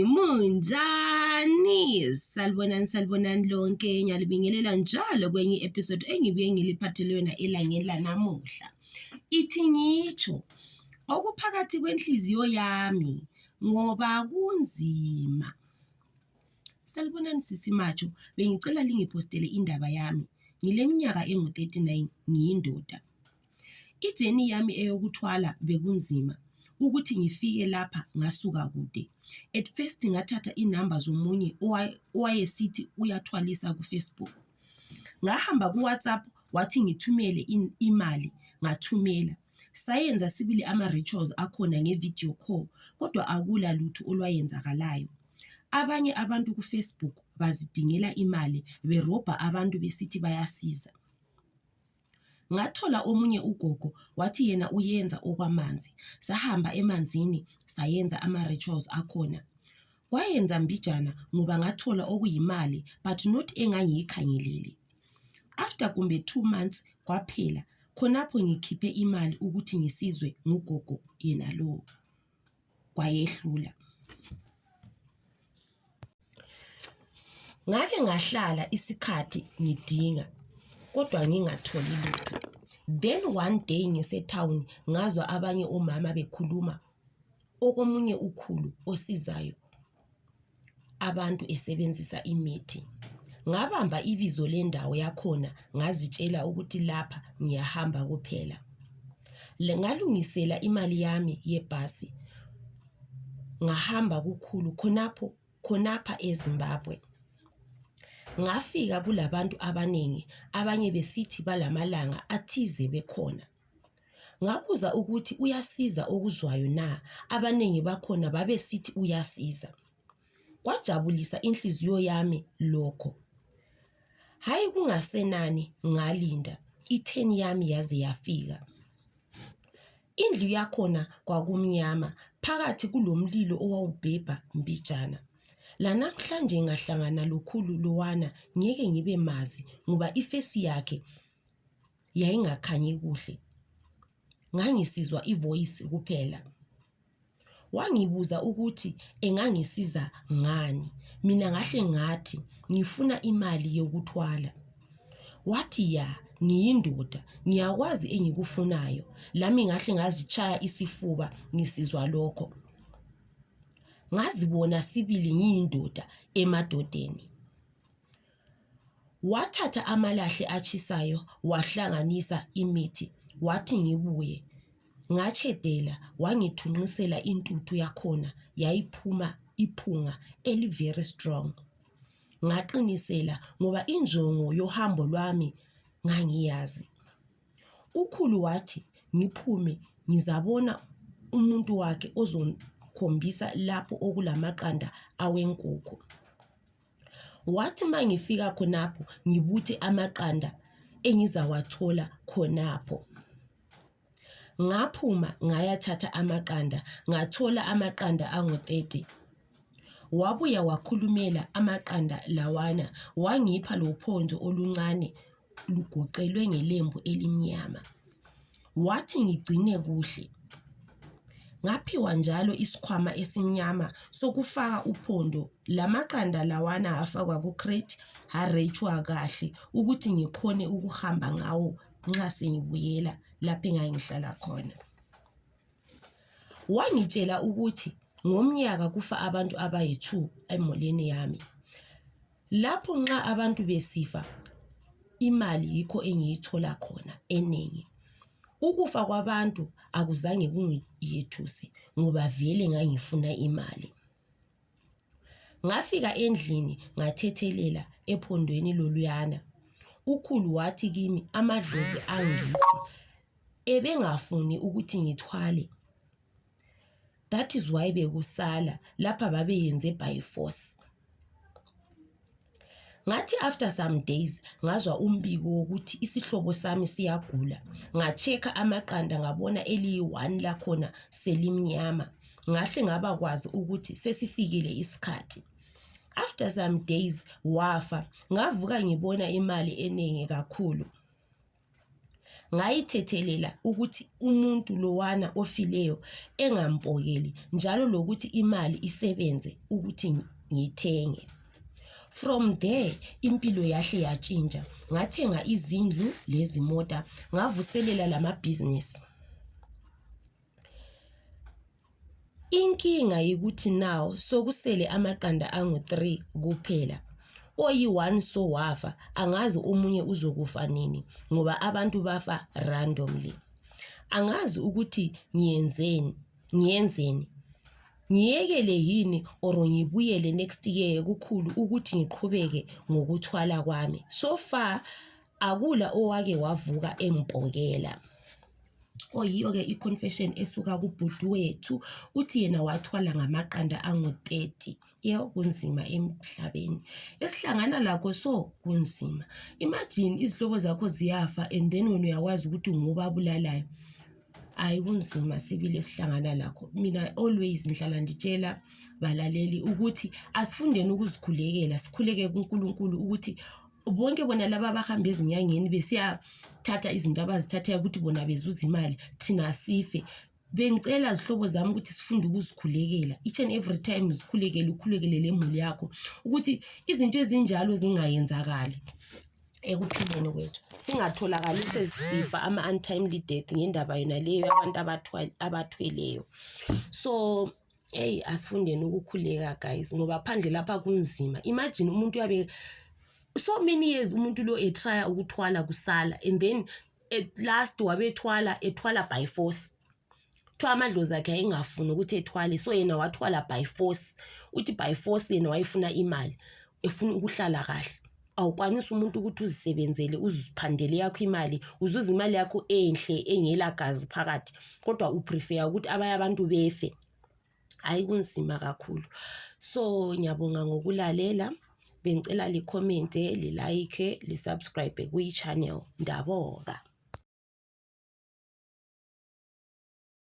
Munjani, salibonani lonke. Ngiyalibingelela njalo kwenye episode engibuye ngiliphathele yona elangeni lanamuhla. Ithi ngitsho okuphakathi kwenhliziyo yami ngoba kunzima. Salibonani sisi Macho, bengicela lingipostele indaba yami. Ngileminyaka engu-39, ngiyindoda. Ijeni yami eyokuthwala bekunzima. Ukuthi ngifike lapha ngasuka kude. At first ngathatha inamba zomunye owayesithi uyathwalisa kuFacebook. Ngahamba kuWhatsApp wathi ngithumele imali, ngathumela. Sayenza sibili ama-rituals akhona nge-video call, kodwa akula lutho olwayenzakalayo. Abanye abantu kuFacebook bazidingela imali, berobha abantu besithi bayasiza. Ngathola omunye ugogo wathi yena uyenza okwamanzi. Sahamba emanzini sayenza ama-rituals akhona. Wayenza mbijana ngoba ngathola okuyimali but not engangiyikhangelele. After kumbe 2 months kwaphela, khonapho ngikhiphe imali ukuthi ngisizwe ngugogo yena lo. Kwayehlula. Ngake ngahlala isikhathi ngidinga kodwa ngingatholi lutho. Then one day ngisetown ngazwa abanye omama bekhuluma okomunye ukhulu osizayo abantu esebenzisa imithi. Ngabamba ibizo lendawo yakhona ngazitshela ukuthi lapha ngiyahamba kuphela. Ngalungisela imali yami yebhasi. Ngahamba kukhulu khonapha eZimbabwe. Ngafika kulabantu abaningi, abanye besithi balamalanga athize bekhona. Ngabuza ukuthi uyasiza okuzwayo na, abaningi bakhona babesithi uyasiza. Kwajabulisa inhliziyo yami lokho. Hayi kungasenani ngalinda, i-10 yami yaze yafika. Indlu yakhona kwakumnyama, phakathi kulomlilo owawubhebha mbijana. La namhlanje ngahlangana lokhulu lowana ngeke ngibe mazi ngoba ifesi yakhe yayingakhanyi kuhle. Ngangisizwa ivoice kuphela. Wangibuza ukuthi engangisiza ngani. Mina ngahle ngathi ngifuna imali yokuthwala. Wathi ya, ngiyindoda, ngiyakwazi engikufunayo. Lami ngahle ngazitshaya isifuba ngisizwa lokho. Ngazibona sibili ngiyindoda emadodeni. Wathatha amalahle achisayo wahlanganisa imithi wathi ngibuye. Ngachedela wangithunqisela intuthu yakhona yayiphuma iphunga very strong. Ngaqinisela ngoba injongo yohambo lwami ngangiyazi. Ukhulu wathi ngiphume ngizabona umuntu wakhe ozokhombisa lapho okulamaqanda awenkukhu. Wathi mangifika khonapho ngibuthe amaqanda engizawathola khonapho. Ngaphuma ngayathatha amaqanda, ngathola amaqanda angu-30. Wabuya wakhulumela amaqanda lawana, wangipha lophonjo oluncane lugoqelwe ngelembu elimnyama. Wathi ngigcine kuhle. Ngaphiwa njalo isikhwama esimnyama sokufaka uphondo. Lamaqanda lawana afakwa ku-crate, hareyithwa kahle ukuthi ngikhone ukuhamba ngawo nxa sengibuyela lapho engangihlala khona. Wangitshela ukuthi ngomnyaka kufa abantu abayi-2 emoleni yami. Lapho nxa abantu besifa, imali yikho engiyithola khona eningi. Ukufa kwabantu akuzange kungiyethuse ngoba vele ngangifuna imali. Ngafika endlini ngathethelela ephondweni loluyana. Ukhulu wathi kimi amadlozi angithi ebengafuni ukuthi ngithwale. That is why bekusala lapha babeyenze by force. Ngathi after some days ngazwa umbiko wokuthi isihlobo sami siyagula. Ngacheka amaqanda ngabona eliyi-1 lakhona selimnyama. Ngahle ngabakwazi ukuthi sesifikile isikhathi. After some days wafa. Ngavuka ngibona imali eningi kakhulu. ngayithethelela ukuthi umuntu lowana ofileyo engampokeli njalo lokuthi imali isebenze ukuthi ngithenge. From there impilo yahle yatshintsha, ngathenga izindlu lezimota, ngavuselela lamabhizinisi. Inkinga yikuthi now sokusele amaqanda angu-3 kuphela. Oyi-1 so wafa, angazi omunye uzokufa nini ngoba abantu bafa randomly. Angazi ukuthi ngiyenzeni. Ngiyekele yini or ngibuyele next year kukhulu ukuthi ngiqhubeke ngokuthwala kwami. So far akula owake wavuka engipokela. Oyiyo-ke i-confession esuka kubhuti wethu uthi yena wathwala ngamaqanda angu-30. Yebo kunzima emhlabeni esihlangana lakho, so kunzima. Imagine izihlobo zakho ziyafa and then wena uyakwazi ukuthi ngubabulalayo. Hayi kunzima sibili esihlangana lakho. Mina always ngihlala nditshela balaleli ukuthi asifundeni ukuzikhulekela, sikhuleke kuNkulunkulu ukuthi bonke bona laba abahamba ezinyangeni besiyathatha izinto abazithathayo ukuthi bona bezuza imali thina sife. Bengicela zihlobo zami ukuthi sifunde ukuzikhulekela each and every time, ukhulekele lemuli yakho ukuthi izinto ezinjalo zingayenzakali ekuphileni kwethu, singatholakali sesifa ama-untimely death ngendaba yona leyo abantu abathweleyo. So asifundeni ukukhuleka guys, ngoba phandle lapha kunzima. Imagine umuntu yabe so many years umuntu lo etrya ukuthwala kusala and then at last ethwala by force. Kuthiwa amadlozi akhe ayengafuni ukuthi ethwale, so yena wathwala by force. Uthi by force yena wayefuna imali, efuna ukuhlala kahle. Awukwanisi umuntu ukuthi uzisebenzele uziphandele yakho imali, uzuza imali yakho enhle engela gazi phakathi, kodwa uprefer ukuthi abanye abantu befe. Hayi kunzima kakhulu. So ngiyabonga ngokulalela. Bengicela li-comment, li-like, li-subscribe kwi-channel. Ndabonga.